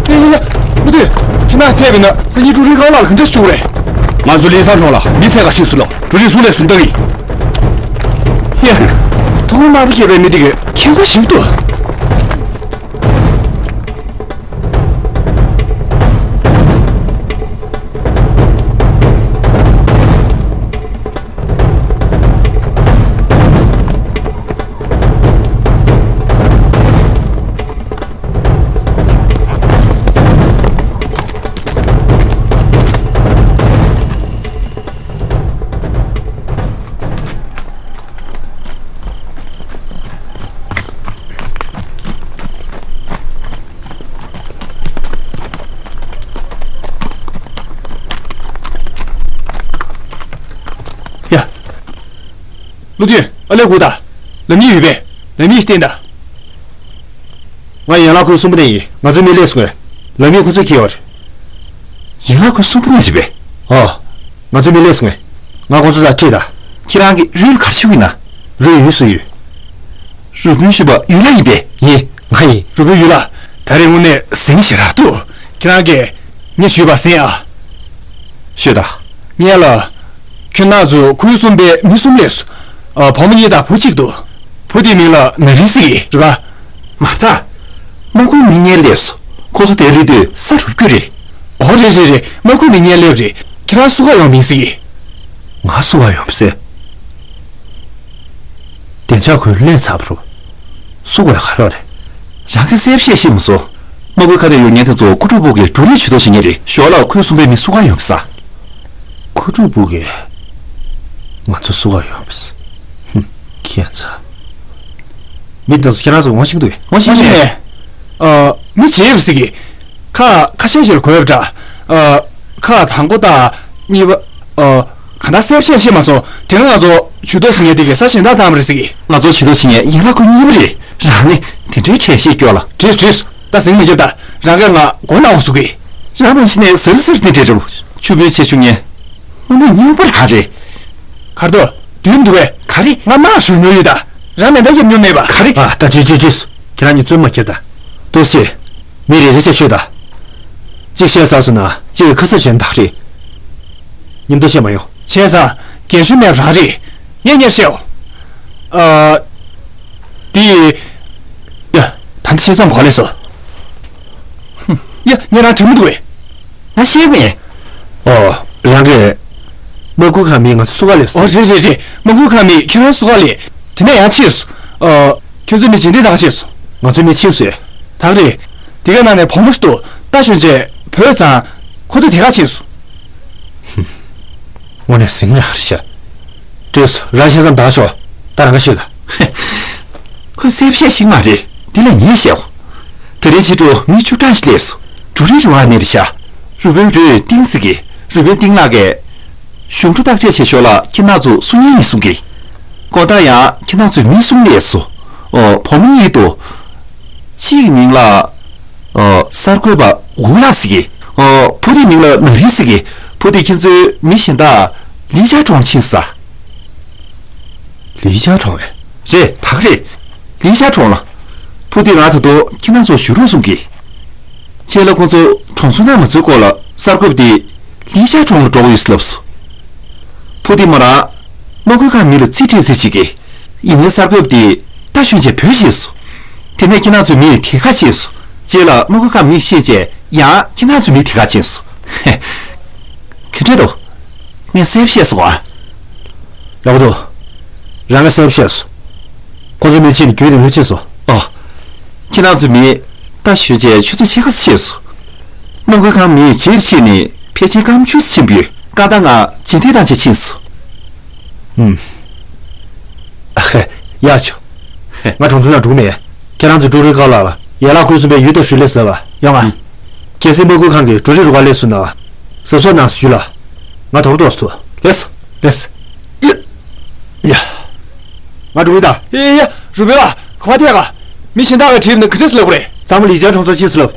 ཡ་ཡ་ཡ། བློ་མཐུན། ཁྱེད་རང་ཐད་པའི་ན་སང་ཉིན་ཀྲུའུ་རིན་ཁང་ལ་ག་འདྲ་བྱུང་རེད། ང་ཚོ་ལིན་སང་གྲོང་ལ་མི་ཚད་ཁ་ཤས་སུ་ལོག་ཀྲུའུ་རིན་སུ་ལས་སུ་འདང་ཡིན། ཡ། ཐོག་མ་དེ་སྐྱེས་པའི་མི་དེ་གས་ཁྱད་མཚར་ཞིག་འདུག་ཡ། བློ་མཐུན། ཨ་ལས་གུ་ད། ལམ་ཡིག་ཡོད་པས། ལམ་ཡིག་བསྟན་ད། ང་ཡན་ལག་ཁུལ་གསུམ་པ་ནས་ཡིན། ང་ཚོའི་མི་ལས་སོང་ངས། ལམ་ཡིག་ཁོ་ཚོས་འཁྱེར་བ་རེད། ཡན་ལག་ཁུལ་གསུམ་པ་ནས་རེད་པས། ཨོ། ང་ཚོའི་མི་ལས་སོང་ངས། ང་ཁོ་ཚོ་ལ་ཁྲིད་ད། ཁྱེད་རང་གི་རུས་ལ་ག་རེ་ཞུ་གི་ཡིན་ན། རུས་ཡུལ་སུ་ཡོད། རུས་སྦོམ་ཞུས་པ་ཡུལ་ལ་ཡིན་པས། ཡིན། ང་ཡིན། རུས་སྦོམ་ཡུལ་ལ། ད་རེས་དངོས་གནས་ཟིང་ཞེ་དྲག་འདུག་ཁྱེད་རང་གིས་ངས་ཞུས་པ་གསན་ཨ། ཤོད་ད། ངས་ལ། ཁྱོད་རང་ཚོ་ཁུལ་གསུམ་པའི་མི་གསུམ་ལས་སུ། ཨ། བུ་མོ་གཉིས་དང་བུ་གཅིག་འདུག་བུ་དེའི་མིང་ལ་ན་རི་ཟེར་གི་རེད་པ། མ་རེད་ད། དམག་ཁུལ་མི་གཉིས་སླེབས་སོང་། ཁོ་ཚོ་དེར་སླེབས་དུས་ས་རུབ་རྒྱུ་རེད། ཨོ་རེད་རེད་རེད། དམག་ཁུལ་མི་གཉིས་སླེབས་རེད། ཁྱེད་རང་སུ་ག་ཡོང་མིན་ཟེར་གི། ང་སུ་ག་ཡོང་ཟེར། བདེ་འཇགས་ཁུལ་ལས་ཚར་བ་རུ། སུ་ག་ག་རོགས་རེད། རང་གི་གསལ་བཤད་ཤེས་མ་སོང་། དམག་ཁུལ་ཁ་བྲལ་ཡོད་མཁན་དེ་ཚོ་ཀོ་ཀྲུ་པུའུ་གིས་འབྲུ་རིགས་ཇུས་གཏོགས་བྱེད་མཁན་རེད། ཞོར་ལ་ཁུལ་གསུམ་པའི་མི་སུ་ག་ཡོང་ཟེར། ཀོ་ཀྲུ་པུའུ་གིས། ང་ཚོ་སུ་ག་ཡོང་ཟེར། ཧུམ། ཁྱད་མཚར། མི་དེ་ཚོ་ཁྱེད་རང་ཚོ་ངོ་ཤེས་ཀྱི་འདུག་གས། ངོ་ཤེས་མེད། ཨ། མི་བྱེད་པ་ཟེར་གི། ཁ་ཁ་ཤས་ཤིག་ལ་གོ་ཡོད་པ་འདྲ། ཨ། ཁ་དང་པོ་དང་གཉིས་པ། ཨ། གང་ལྟར་གསལ་བཤད་ཤེས་མ་སོང་། དེ་སྔ་ང་ཚོ་ཇུས་གཏོགས་བྱེད་མཁན་དེ་གས་ས་གཞན་དག་བཏང་བ་རེད་ཟེར་གི། ང་ཚོ་ཇུས་གཏོགས་བྱེད་མཁན་ཡན་ལག་ཁུལ་གཉིས་པ་རེད། རང་ནི་དེ་འདྲའི་ཁྲལ་ཤེས་སྐྱོ་ལ། བྲིས་བྲིས། ད་ཟིང་མི་རྒྱབ་ད། རང་གིས་ང་མགོ་ན་བ་ཟུག་གི། རང་རང་ཕྱི་ནས་ཟེར་ཟེར་དེ་འདྲ་འདྲ་བོ། ཆུ་བོའི་ཆེ་ཆུང་ངས། དངོས་གནས་སྨྱོན་པ་རང་རེད། གར་དོ། དུས་མི་འདུག་གས། ག་རེ། ང་དམག་ཞུ་མྱོང་ཡོད་ད། རང་མེ་མདའ་བརྒྱབ་མྱོང་མེད་པ། ག་རེ། ཨ། ད་བྲིས་བྲིས་བྲིས། ཁྱེད་རང་གཉིས་རྩོད་མ་ཁྱེར་ད། ཏོག་ཙེ། མི་རེ་རེ་བྱས་ཤོད་ད། གཅིག་བཤད་ཚར་སོང་ན་གཅིག་གི་ཁ་གསབ་བྱས་ན་ད་རེད། མཉམ་དུ་བཤད་མ་ཡོང་། བྱས་ཙང་རྒན་གཞོན་མེད་རང་རེད། ངས་སྔོན་བཤད་འོ། ཨ། འདི། ཡ། ད་ལྟ་བཤད་མཚམས་གོ་ལེ་སོ། ཧུམ། ཡ། ངས་རང་དྲན་མི་འདུག་བས། ང་ཤེས་མེད། ཨོ། རང་གིས། དམག་ཁུལ་ཁང་མི་ང་ཚོ་སུ་ག་ལེབ་སོང་། ཨོ། རེད་རེད་རེད། དམག་ཁུལ་ཁང་མི་ཁྱེད་རང་སུ་ག་ལེ། དེ་ནས་ཡང་ཕྱིན་སོང་། ཨོ། ཁྱོད་ཚོ་མི་ཇི་འདྲའི་དང་ཤེས་སོང་། ང་ཚོ་མི་ཕྱིན་སོང་། ད་རེད། དེ་ག་ནང་ནས་བུ་མོ་ཞིག་འདུག་རྟ་ཞོན་བྱས་བུད་ཙང་། ཁོ་ཚོ་དེ་ག་ཕྱིན་སོང་། ཧུམ། དངོས་གནས་ཟིང་ངེ་ཧར་ཤ། བྲེལ་སོང་། རང་བཤད་མཚམས་བཏང་ཤོག་ད་རང་ག་ཤོད་ད། ཁོས་གསལ་བཤད་ཞིག་མ་རེད། དེ་ལས་ངས་བཤད་འོ། དེ་རིང་ཕྱི་དྲོ་མི་བཅུ་གྲངས་ཤིག་སླེབས་སོང་། འབྲུ་རིགས་རུ་བ་ནས་རེད་ཤག་རུ་དཔོན་རུས་ཏིང་ཟེར་གི། རུ་དཔོན་ཏིང་ལགས་ཀྱིས། གཞུང་འབྲུ་བརྟག་དཔྱད་བྱེད་ཞོར་ལ་ཁྱེད་རང་ཚོ་སུ་ཉིད་ཡིན་གསུང་གི། དགོང་དག་ཡང་ཁྱེད་རང་ཚོའི་མི་གསུམ་སླེབས་སོང་། ཨོ། བུ་མོ་གཉིས་འདུག་གཅིག་གི་མིང་ལ། ཨོ། གསར་འགོད་པ་ཝུ་ལགས་ཟེར་གི། ཨོ། བུ་དེའི་མིང་ལ་ན་རིན་ཟེར་གི། བུ་དེ་ཁྱེད་ཚོའི་མི་གཞན་དག་ལི་ཅཱ་གྲོང་ཕྱིན་ས། ལི་ཅཱ་གྲོང་བས། རེད། ད་ག་རེད། ལི་ཅཱ་གྲོང་ལ། བུ་དེ་ང་ད་དུང་ཁྱེད་རང་ཚོ་བཞུགས་རོགས་གསུང་གི། རྗེས་ལ་ཁོང་ཚོ་གྲོང་ཚོ་ནང་མ་ཚུད་སྐོར་ལ་གསར་འགོད་པ་དེས་ལི་ཅཱ་གྲོང་ལ་འགྲོ་གི་ཡོད་ཟེར་ལབ་སོང་། བུ་དེ་མོ་རང་། དམག་ཁུལ་ཁང་མི་ལ་རྩིས་སྤྲད་ཟེར་བྱེད་ཀྱི། ཡིན་ནའི་གསར་འགོད་པ་དེས་རྟ་ཞོན་བྱས་བུད་ཤེས་སོང་། དེ་ནས་ཁྱེད་རང་ཚོའི་མི་དེ་ག་ཤེས་སོང་། རྗེས་ལ་དམག་ཁུལ་ཁང་མི་ཤེས་བྱས་ཡང་ཁྱེད་རང་ཚོའི་མི་དེ་ག་ཕྱིན་སོང་། ག་འདྲ་འདུག་ངས་གསལ་པོ་བཤད་སོང་ཨ། ཡག་པོ་འདུག་རང་གིས་གསལ་པོ་བཤད་སོང་། ཁོ་ཚོའི་མི་ཕྱིན་ནས་རྒྱུན་རིང་པོ་ཕྱིན་སོང་། ཨོ། ཁྱེད་རང་ཚོའི་མི་རྟ་ཞོན་བྱས་ཆུ་ཚོད་ཕྱེད་ཀ་ཙམ་ཕྱིན་སོང་། དམག་ཁུལ་ཁང་མི་རྗེས་ཕྱིན་ནས་ཕལ་ཆེར་སྐར་མ་བཅུ་ཙམ་ཕྱིན་པ་ཡོད། སྐར་མ་ལྔ་རྗེས་འདེད་བཏང་བྱས་ཕྱིན་སོང་། ཧུམ། ཨ་ཧེ། ཡག་བྱུང་། ང་གྲོང་ཚོ་ནང་འགྲོ་གི་མེད། ཁྱེད་རང་ཚོས་ཀྲུའུ་རེན་བཀའ་བློན་ལ་ཡན་ལག་ཁུལ་གསུམ་པའི་ཡུལ་དང་ཧྲུའུ་ལེ་ཟེར་བ་ཡོང་ང་། ཨ། རྒྱལ་སྲས་དམག་ཁུལ་ཁང་གི་འབྲུ་རིགས་རུ་ཁག་སླེབས་སོང་ན། གཟབ་གཟབ་གནང་ཞུས་ལ། ང་དོ་པོ་འགྲོ་སོང་། ལེགས། ལེགས། ཡ། ཡ། ང་འགྲོ་གི་ད། ཡ་ཡ་ཡ། རུ་སྦེ་ལ་ག་པར་ཐད་ག་མི་གཞན་དག་གིས་དྲིས་ན་ག་འདྲས་ལབ་དགོས་རེད། གཙང་མ་ལི་ཅཱ་གྲོང་ཚོར་ཕྱིན་སོང་ལབ།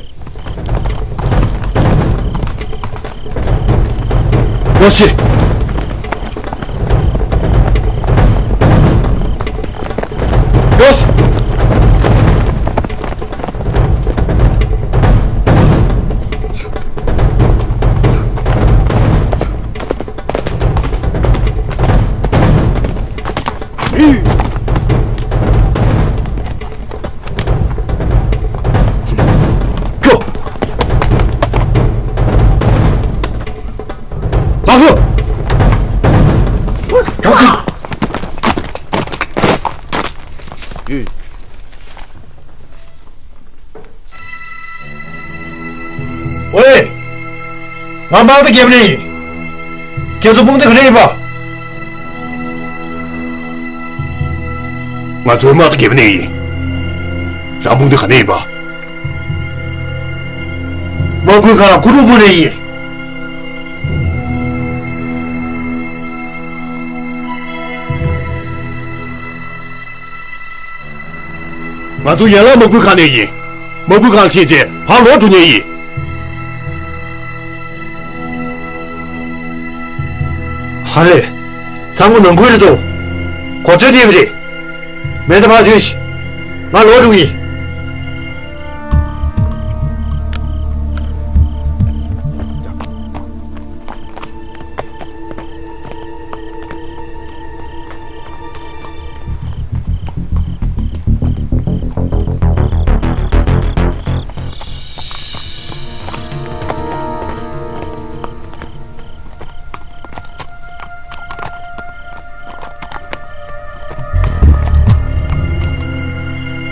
ཡོ་ཤི། ཡོ་ཤི། ཁྱོ། ལགས་སོ། ཁྱོ་ཁྱོ། ཝེ། ང་དམག་སྡེ་བརྒྱད་པ་ནས་ཡིན། ཁྱེད་ཚོ་དཔུང་སྡེ་ག་ནས་ཡིན་པ། ང་ཚོའི་དམག་སྡེ་བརྒྱད་པ་ནས་ཡིན། རང་དཔུང་སྡེ་ག་ནས་ཡིན་པ། དམག་ཁུལ་ཁང་ཀུ་རུ་པུ་ནས་ཡིན། ང་ཚོ་ཡན་ལག་དམག་ཁུལ་ཁང་ནས་ཡིན། དམག་ཁུལ་ཁང་ལ་ཕྱིན་རྗེས་ཕར་ལོག་འགྲོ་མཁན་ཡིན། ཧ་ལས། ཚང་མ་ནང་ཁུལ་རེད་དོ། གོ་ཚོད་ཐེབས་རེད། མེ་མདའ་ཕར་སྡོད་ཤིག་ང་ལོག་འགྲོ་གི་ཡིན།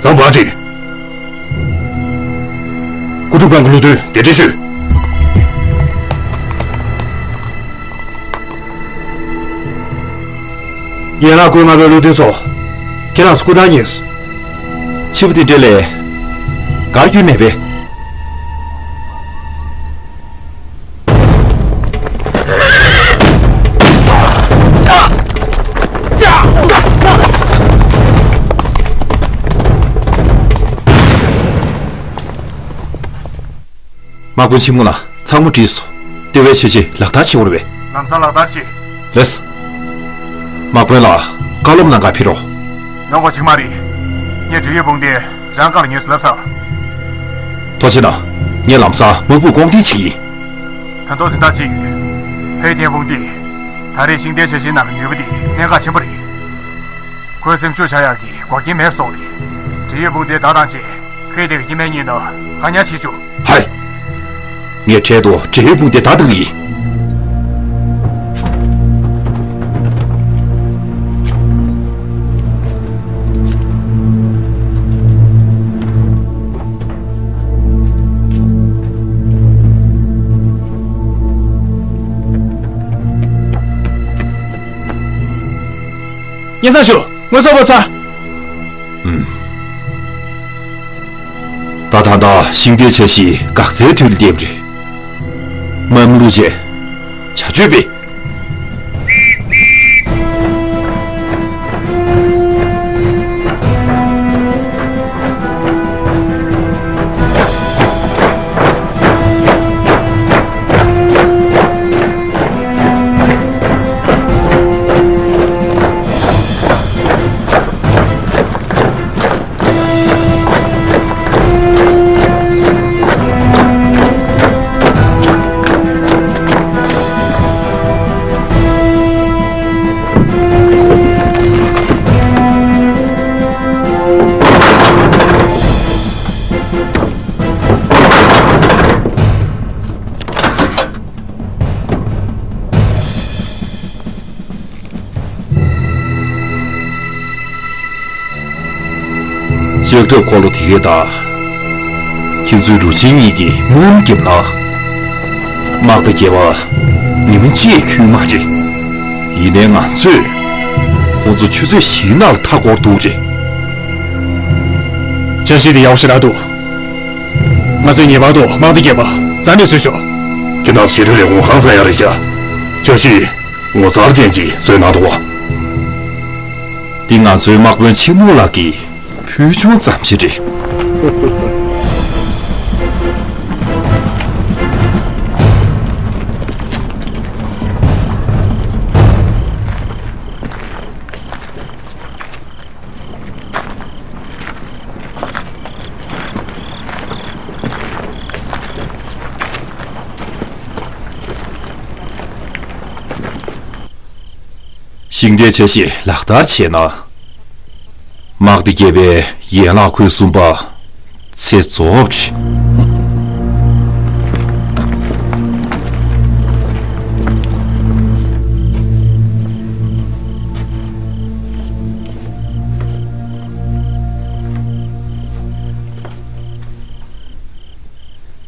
ཙང་པ་ཏི། ཀུ་ཀྲུང་ཁང་གི་བློ་མཐུན་གདན་འདྲེན་ཞུས། ཡན་ལག་ཀུན་ལྔ་པའི་བློ་མཐུན་ཚོ། ཁྱེད་རང་ཚོ་སྐུ་ཐང་རྙེད་སོང་། ཕྱི་པོ་དེ་འདྲ་ལས། གར་རྒྱུ་མེད་པས། དམག་དཔོན་ཆེན་མོ་ལགས། ཚང་མ་འགྲིག་སོང་། ལྟེ་བའི་བྱས་རྗེས་ལག་བསྟར་བྱེད་དགོས་རེད་པས། ལམ་སང་ལག་བསྟར་བྱེད། ལེགས། དམག་དཔོན་ལགས། བཀའ་སློབ་གནང་གར་ཕེབས་རོགས། ཡོང་དགོས་ཅིག་མ་རེད། ངས་འབྲུག་ཡུལ་དཔུང་སྡེ་རང་བཀའ་ལ་ཉན་སོང་ལབ་ཚར། ཐུགས་རྗེ་གནང་། ངས་ལམ་སང་དམག་དཔུང་སྐོང་འཐེན་བྱེད་ཀྱི་ཡིན། ད་དུང་དོན་དག་ཅིག་ཡོད། ཧེ་ཏན་དཔུང་སྡེས་ ད་རེས་ཤིང་རྟའི་ཆ་ཤས་ནང་གི་ནུས་པ་དེ་གནད་འགག་ཆེན་པོ་རེད། ཁོའི་སེམས་ཤུགས་ཆག་ཡག་གི་འགོག་རྐྱེན་མེད་པ་བཟོ་དགོས་རེད། འབྲེལ་ཡོད་དཔུང་སྡེ་བདག་དང་བཅས་ཁེ་དེ་གི་སྐྱེ་དམན་གཉིས་དང་བཀག་ཉར་བྱེད་ཆོག་ཧའི། ངས་འཕྲལ་དུ་འབྲེལ་ཡོད་དཔུང་སྡེ་བདག་བཏང་གི་ཡིན། སྙན་སེང་ཞུ། དངོས་ཟོག་བབས་ཚར། ཨུམ། ད་ད་ལྟ་ཤིང་རྟའི་ཆ་ཤས་འགག་རྩའི་དུས་ལ་སླེབས་རེད། དམག་མི་བླུགས་རྗེས་བྱ་སྤྱོད་སྤེལ། ལྕགས་ཁྲབ་འཁོར་ལོ་དེ་གས་དང་། ཁྱེད་ཚོའི་འབྲུག་ཆེན་གཉིས་ཀྱིས་དམག་མི་བརྒྱབ་ན། དམག་སྡེ་བརྒྱད་པ་ཉི་མ་གཅིག་ཁྱོན་མ་རེད། ཡིན་ནའི་ང་ཚོས་ཁོང་ཚོ་ཆུ་ཚོད་བཞིའི་ནང་ལ་མཐའ་བསྐོར་འདུག་རེད། འཆར་གཞི་དེ་ཡག་པོ་ཞེ་དྲག་འདུག་ང་ཚོས་ངེས་པར་དུ་དམག་སྡེ་བརྒྱད་པ་རྩ་མེད་བཟོས་ཤོག་ཁྱེད་རྣམ་ཚོ་ཞི་ཁྲོའི་ལས་ཁུངས་ཧང་སང་ཡག་རེད་ཤག་འཆར་གཞི་ངོ་མཚར་ཅན་ཅིག་བཟོས་གནང་འདུག་འདི་ང་ཚོའི་དམག་དཔོན་ཆེན་མོ་ལགས་ཀྱི་ཕུལ་བྱུང་ཙམ་ཞིག་རེད། ཤིང་རྟའི་ཆ་ཤས་ལག་བསྟར་བྱས་ན། དམག་སྡེ་བརྒྱད་པའི་ཡན་ལག་ཁུལ་གསུམ་པ་ཚེ་རྫོགས་རེད།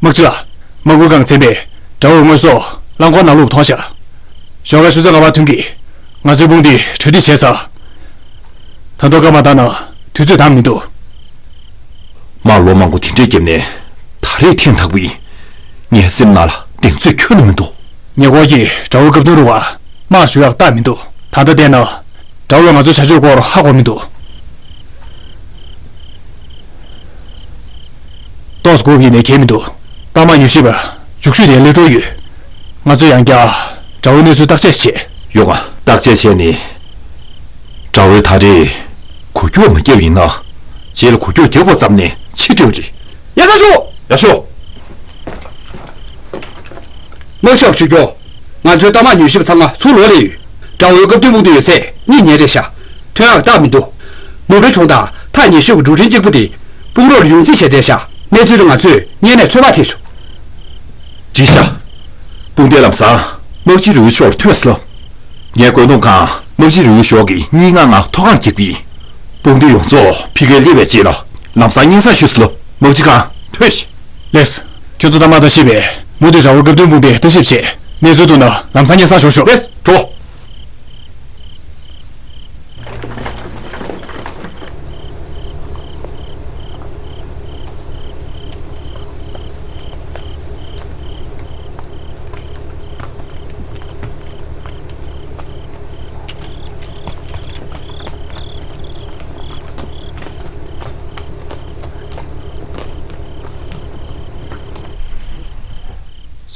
དམག་སྤྱི་ལགས། དམག་ཁུལ་ཁང་ཚན་པས་དགྲ་བོའི་དངོས་ཟོག་རླངས་འཁོར་ནང་བླུགས་མཐོང་ཤག་ཞོགས་ཀ་ཆུ་ཚོད་ལྔ་པར་ཐོན་གྱི། ང་ཚོའི་དཔུང་སྡེས་གྲ་སྒྲིག་བྱས་ཚར། ད་དུང་སྐར་མ་བཏང་ན་དུས་ཚོད་འདང་མི་འདུག་དམག་ལོ་མང་པོ་དེ་འདྲས་བརྒྱབ་ནས་ད་རེས་ཐེངས་དང་པོ་ཡིན། ངའི་སེམས་ནང་ལ་གདེང་ཚོད་ཁྱོན་ནས་མི་འདུག་ཉེ་འཁོར་གྱི་དགྲ་བོ་སྐབས་བདུན་རུ་བ་དམག་ཞུ་ཡག་རྟགས་མི་འདུག་ད་ལྟ་བལྟས་ན། དགྲ་བོས་ང་ཚོའི་བྱ་སྤྱོད་སྐོར་ཧ་གོ་མི་འདུག་ཏོག་ཙམ་སྒུག་ཡིན་ནའི་གལ་མི་འདུག་རྟ་དམག་ཉི་ཤུ་པ་མཇུག་ཤུལ་ནས་སླེབས་འགྲོ་ཡོད། ང་ཚོས་ཡང་བསྐྱར་དགྲ་བོའི་གནས་ཚུལ་བརྟག་དཔྱད་བྱེད། ཡོང་ང་། བརྟག་དཔྱད་བྱས་ནས། དགྲ་བོས་ད་རེས་འགུལ་སྐྱོད་མ་བརྒྱབ་ཡིན་ན། རྗེས་ལ་འགུལ་སྐྱོད་བརྒྱབ་པ་ཙམ་ནས་ཕྱིར་འགྲོ་རེད། ཡ་ས་ཞུ། ཡ་ཞུ། དམག་ཞབས་ཞུ་རྒྱུ། ང་ཚོའི་རྟ་དམག་ཉུལ་ཞིབ་ཚང་མ་ཚུར་ལོག་སླེབས་ཡོད། དགྲ་བོའི་བཀའ་བསྟན་དཔུང་སྡེ་ཡོད་ཚད་གཉིད་ཉལ་རེད་ཤག་ཐོན་ཡག་རྟགས་མི་འདུག་ནོར་འཁྲུལ་བྱུང་དང་ཐག་ཉེ་ཤོས་ཀྱི་འབྲུག་ཕྲན་གཅིག་པུ་དེ་དཔུང་རོགས་ལ་ཡོང་རྩིས་བྱས་བསྡད་ཤག་གནས་ཚུལ་དེ་ང་ཚོས་སྔོན་ནས་ཚོད་དཔག་ཐེབས་བྱུང་། འགྲིག་ཤག་དཔུང་སྡེ་ལམ་སང་དམག་སྤྱི་རུའི་ཕྱོགས་ལ་ཐོན་སླབ། ངས་བཀོད་འདོམས་ཁང་དམག་སྤྱི་རུའི་ཕྱོགས་ཀྱི་གཉིས་ལྔ་ལྔ་ཐོག་ཁང་རྒྱག་གི་ཡིན། དཔུང་སྡེ་ཡོངས་རྫོགས་ཕ་གིར་སླེབས་པའི་རྗེས་ལ་ལམ་སང་སྙན་སེང་ཞུས་སླབ། དམག་སྤྱི་ཁང་ཐོན་ཤིག་ལེགས། ཁྱོད་ཚོ་རྟ་དམག་དང་བཅས་པས་མུ་མཐུད་དགྲ་བོའི་བཀའ་བསྟན་དཔུང་སྡེར་བརྟག་ཞིབ་བྱས། གནས་ཚུལ་ཐོན་ན་ལམ་སང་སྙན་སེང་ཞུ་ཤོག་ལེགས། འགྲོ།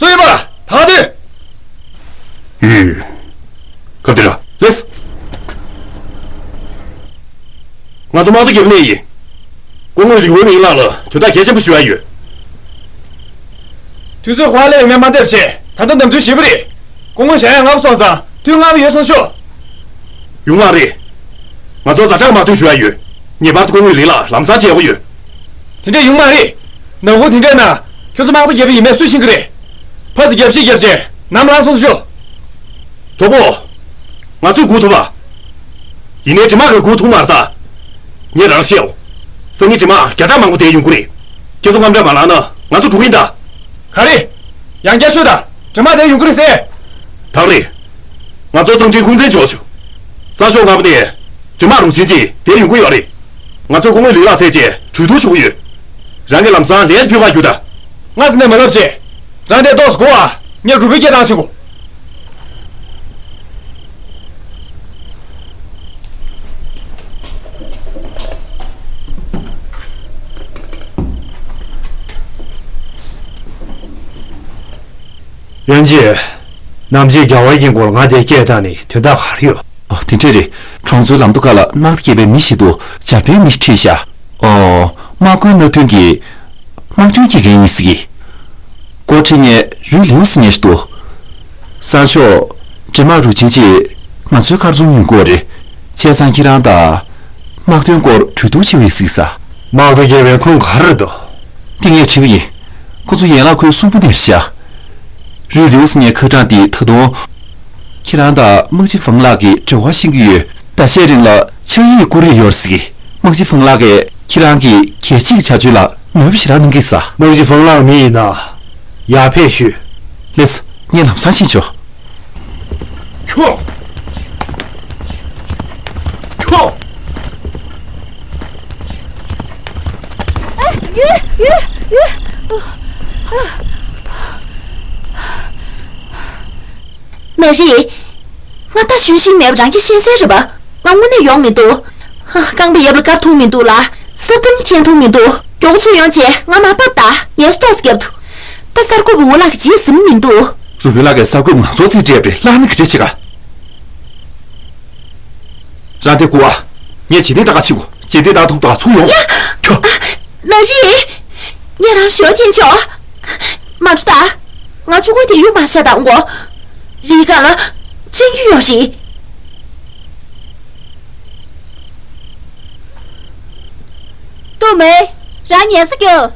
སུ་ཡིན་པ། ད་དེ། ཡུས། སྐབས་དེར། ལེགས། ང་ཚོ་དམག་སྡེ་བརྒྱད་པ་ནས་ཡིན། སྐུ་ངོ་ལི་ཝེ་མིང་ལགས་ལ་དོན་དག་གལ་ཆེན་པོ་ཞུ་ཡ་ཡོད། དུས་ཚོད་ཧ་ལས་ཡོད་མེད་མ་བལྟས་པ་བྱས། ད་ལྟ་ནམ་དུས་བཞི་པ་རེད། སྐུ་ངོ་ཞལ་ཡང་ལྔ་པ་སོང་ཙང་ དུས་སྔ་པོ་ཡོད་སོང་ཤོག་ཡོང་མ་རེད། ང་ཚོ་ཛ་དྲག་དམག་དོན་ཞུ་ཡ་ཡོད། ངེས་པར་དུ་སྐུ་ངོ་ལི་ལགས་ལམ་སང་མཇལ་དགོས་ཡོད། དེ་འདྲས་ཡོང་མ་རེད། ནམ་གུང་དེ་འདྲས་ན་ཁྱོད་ཚོ་དམག་རྡོ་རྒྱབ་པ་ཡིན་མེད་སུས་ཤེས་ཀྱི་རེད། ཕར་ཚུར་རྒྱབ་བཤིག་རྒྱབ་བྱས་ནམ་ལངས་སོང་ཤོག་གྲོགས་པོ། ང་ཚོས་སྒུག་ཐུབ་པ། ཡིན་ནའི་འདྲེ་དམག་གིས་སྒུག་ཐུབ་མ་རེད་ད། ངས་རང་བཤད་འོ། སང་ཉིན་འདྲེ་དམག་བརྒྱ་ཕྲག་མང་པོ་དེ་ཡོང་གི་རེད། ཁྱེད་ཚོ་དངངས་སྐྲག་མ་ལངས་ན་ང་ཚོ་འགྲོ་གི་ཡིན་ད། ག་རེ། ཡང་བསྐྱར་ཤོད་ད། འདྲེ་དམག་དེ་ཡོང་གི་རེད་ཟེར། ཐག་རེད། ང་ཚོ་གཙང་ཁྲིའི་ཁུངས་བཙན་འཇོག་ཆོག་གསང་ཤོག་སྔ་པོ་ནས་འདྲེ་དམག་རུ་ཆེན་གཅིག་དེར་ཡོང་གི་ཡོད་རེད། ང་ཚོས་སྐུ་ངོ་ལི་ལགས་བཙལ་བྱས་གྲོས་བསྡུར་ཞུ་གི་ཡོད། རང་གི་ལམ་སང་ལན་ཕུལ་ག་རྒྱུགས་ད། སྔ་ས་ནས་མ་ལབ་བྱས། རང་དེ་ཏོག་ཙམ་སྒུག་ཨ། ངས་རུ་སྦལ་སྐད་བཏང་ཤེས་གོ། ཡོན་ཅི། ནམ་ཕྱེད་རྒྱལ་བ་ཡིན་སྐོར་ང་དེ་སྐད་བཏང་ནས་དོན་དག་ག་རེ་ཡོད། ཨོ་དེ་འདྲས་རེད། གྲོང་ཚོའི་ལམ་མདོ་ཁ་ལ་དམག་སྡེ་སྐྱེལ་བའི་མི་ཞིག་ཏུ་འཇར་པན་མི་ཞིག་ཁྲིད་བཞག་ཨོ། དམག་དཔོན་སྣ་བདུན་གྱིས་དམག་དོན་སྐྱེལ་མཁན་ཡིན་སྲིད་ཀྱི། སྐོར་ཁྲིད་མཁན་རུས་ལིའུ་ཟེར་མཁན་ཞིག་འདུག་གསང་ཤོག་འདྲེ་དམག་རུ་ཆེན་གཅིག་ང་ཚོའི་ཁར་འཛོམས་ཡོང་གི་ཡོད་རེད། བྱས་ཙང་ཁྱེད་རང་དང་དམག་དོན་སྐོར་གྲོས་བསྡུར་བྱེད་འོས་སྲིད་ས། དམག་རྡོ་རྒྱབ་པའི་ཁུངས་ག་རེ་འདུག་དེ་ངས་དྲིས་པ་ཡིན། ཁོ་ཚོ་ཡན་ལག་ཁུལ་གསུམ་པོ་ནས་རེད་ཤག་རུས་ལིའུ་ཟེར་མཁན་ཁ་གྲངས་དེ་ད་དུང་། ཁྱེད་རང་དང་དམག་སྤྱི་ཧྥང་ལགས་ཀྱི་འབྲེལ་བ་ཤེས་ཀྱི་ཡོད། ཟླ་ཤས་རིང་ལ་ཕྱག་ཡིག་བསྐུར་ཡས་ཡོད་རེད་ཟེར་གི། དམག་སྤྱི་ཧྥང་ལགས་ཀྱིས་ཁྱེད་རང་གི་གལ་ཆེ་གི་བྱ་སྤྱོད་ལ་མོས་པ་ཞེ་དྲག་གནང་གི་ཡོད་ས། དམག་སྤྱི་ཧྥང་ལགས་མི་ཡིན་ན་ཡར་ཕེབས་ཞུ། ལགས་སོ། ངས་ལམ་སང་ཕྱིན་ཆོག་ཁྱོ། ཁྱོ། ཡུ། ཡུ། ཡུ། ནོར་རི། ང་ད་གཞོན་ཞིག་མེད་པ་རང་གིས་ཤེས་གསལ་རེད་པ། ང་དངོས་གནས་ཡོང་མི་འདུག་ཧ། རྐང་པ་ཡབ་ལ་བཀར་ཐུབ་མི་འདུག་ལ། སྲབ་ཐམ་འཐེན་ཐུབ་མི་འདུག་མགྱོགས་ཚུར་ཡོང་བྱས་ང་མར་ཕབ་ད། ངལ་གསོ་ཏོག་ཙམ་རྒྱབ་ཐུབ། ད་གསར་འགོད་པ་འུ་ལག་གིས་བྱེད་ཟིན་མི་འདུག་རུས་སྦལ་ལགས་ཀྱིས་གསར་འགོད་པ་ང་ཚོར་རྩིས་སྤྲད་པ་རེད། ལྷག་ན་ག་འདྲ་བྱེད་ག་རང་དེ་སྒུག་ཨ། ངས་བྱེད་དེ་ལྟ་ག་ཕྱིན་གོ། བྱེད་དེ་ལྟ་ཐུབ་ད་ཚུར་ཡོང་། ཡ། ཁྱོ། ནོར་རི། ངས་རང་ཞོ་འཐེན་ཆོག་མ་འགྲོ་ད། ང་ཆུ་ཁོལ་དེ་ཡུ་མ་ཤ་དང་གོ། རིའི་སྒང་ལ་ཆེན་རྒྱུ་ཡོད་རེད། ཏུ་མེ། རང་ངལ་གསོ་རྒྱོབ།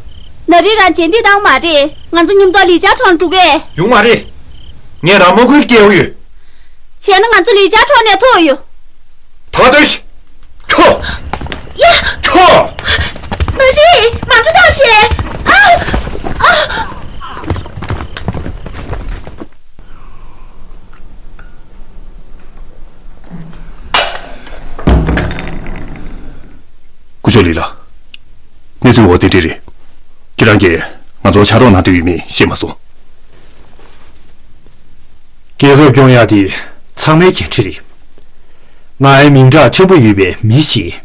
ནོར་རི་རང་རྗེས་འདེད་བཏང་མ་རེད། ང་ཚོ་མཉམ་དུ་ལི་ཅཱ་གྲོང་འགྲོ་གས། ཡོང་མ་རེད། ངས་རང་དམག་ཁུལ་སྐྱེལ་ཡོད། བྱས་ན་ང་ཚོ་ལི་ཅཱ་གྲོང་ནས་ཐོན་ཡོད། ད་ལྟོས་ཤིག་ཁྱོ། ཡ། ཁྱོ། མ་རེད། མ་འགྲོ་ཐག་བྱས། ཨ། ཨ། སྐུ་ཞབས་ལི་ལགས། གནས་ཚུལ་འོ་དེ་འདྲ་རེད། ཁྱེད་རང་གིས་ང་ཚོར་ཕྱག་རོགས་གནང་འདོད་ཡོད་མེད་ཤེས་མ་སོང་། རྒྱལ་ཁབ་སྐྱོང་ཡག་དེ་ཚང་མའི་འགན་འཁྲི་རེད། ང་ཡང་མིང་གྲགས་ཕྲན་བུ་ཡོད་པའི་མི་ཞིག་ཡིན།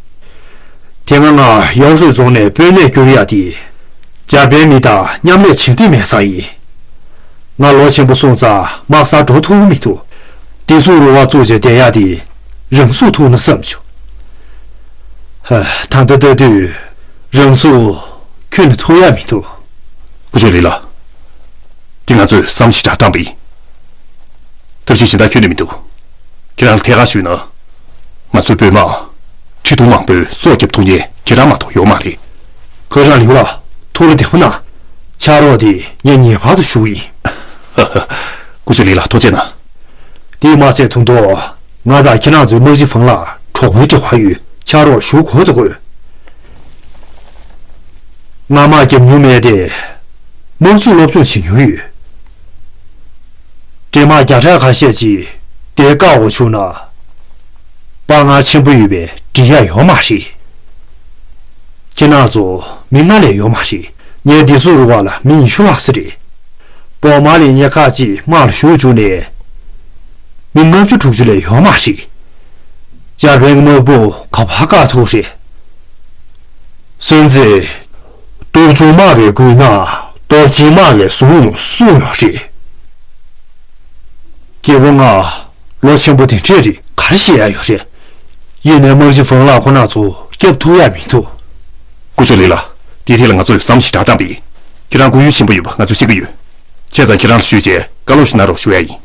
དེ་སྔ་ང་ཡོང་ཧྲུའེ་རྫོང་ནས་དཔོན་གནས་བསྐྱུར་ཡག་དེ་འཇར་པན་མི་དང་མཉམ་ལས་བྱེད་འདོད་མེད་ས་ཡིན། ང་ལོ་ཆེན་པོ་སོང་ཙང་དམག་སར་འགྲོ་ཐུབ་མི་འདུག་བདེ་སྲུང་རུ་ཁག་བཙུགས་བྱས་བསྡད་ཡག་དེ་རང་ཚུགས་ཐུབ་ན་བསམ་བྱུང་། ཧ། ད་ལྟ་ལྟ་དུས་རང་ཚུགས་ཁྱོན་ནས་ཐུབ་ཡག་མི་འདུག་སྐུ་ཞབས་ལི་ལགས། འདི་ང་ཚོས་བསམ་ཞེ་དྲག་བཏང་པ་ཡིན། ཐབས་ཤེས་གཞན་དག་ཁྱོན་ནས་མི་འདུག་ཁྱེད་རང་ལ་ཐད་ཀར་ཞུས་ན། ང་ཚོའི་དཔོན་དམག་ཁྲི་སྟོང་མང་པོས་སྲོག་སྐྱོབ་ཐུབ་མཁན་ཁྱེད་རང་མ་གཏོགས་ཡོད་མ་རེད། ཁོ་རང་ལིའུ་ལགས་ཐུགས་ལ་བདེ་པོ་གནང་། ཕྱག་རོགས་དེ་ངས་ངེས་པར་དུ་ཞུ་གི་ཡིན། སྐུ་ཞབས་ལི་ལགས་ཐུགས་རྗེ་གནང་། དེས་མ་ཚད་ད་དུང་ང་དང་ཁྱེད་རང་ཚོའི་དམག་སྤྱི་ཧྥང་ལགས་གྲོགས་པོའི་འབྲེལ་བ་ཡོད། ཕྱག་རོགས་ཞུ་དགོས་དང་དགོས། ང་དམག་རྒྱབ་མྱོང་མེད་དེ། དམག་ཇུས་སློབ་སྦྱོང་བྱེད་མྱོང་ཡོད། འདྲེ་དམག་བརྒྱ་ཕྲག་ཁ་ཤས་ཅིག་དེར་བཀག་འགོག་བྱུང་ན། དཔའ་ངར་ཆེན་པོ་ཡོད་པའི་འགྲིག་ཡག་ཡོད་མ་རེད། ཁྱེད་རང་ཚོ་མི་ལྔ་ལས་ཡོད་མ་རེད། ངའི་བདེ་སྲུང་རུ་ཁག་ལ་མི་ཉི་ཤུ་ལྷག་ཙམ་རེད། བོགས་མ་ལེན་མཁན་ཁག་ཅིག་དམག་ལ་ཞུགས་བཅུག་ནས། མི་ལྔ་བཅུ་དྲུག་ཅུ་ལས་ཡོད་མ་རེད། འཇར་པན་གྱི་དམག་དཔུང་ག་པར་བཀག་ཐུབ་རེད། སྲིད་འཛིན། སྟོབས་ཆུང་དམག་གིས་བསྐུལ་ན་སྟོབས་ཆེན་དམག་གིས་བཟུང་སྲུང་ཡོད་རེད། སྐྱེས་བུ་ང་ལོ་ཆེན་པོ་དེ་འདྲས་རེད། ག་རེ་བཤད་ཡག་ཡོད་རེད། ཡིན་ནའི་དམག་སྤྱི་ཧྥང་ལགས་ཁོ་རང་ཚོ་སྐྱོབ་ཐུབ་ཡག་མི་འདུག་སྐུ་ཞབས་ལི་ལགས། དེའི་ཐད་ལ་ང་ཚོས་བསམ་ཞེ་དྲག་བཏང་པ་ཡིན། ཁྱེད་རང་སྐུ་ཡོན་ཆེན་པོ་ཡོད་པ་ང་ཚོས་ཤེས་ཀྱི་ཡོད། བྱས་ཙང་ཁྱེད་རང་ལ་ཞུས་བྱས་བཀའ་སློབ་ཞིག་གནང་རོགས་ཞུ་ཡག་ཡིན།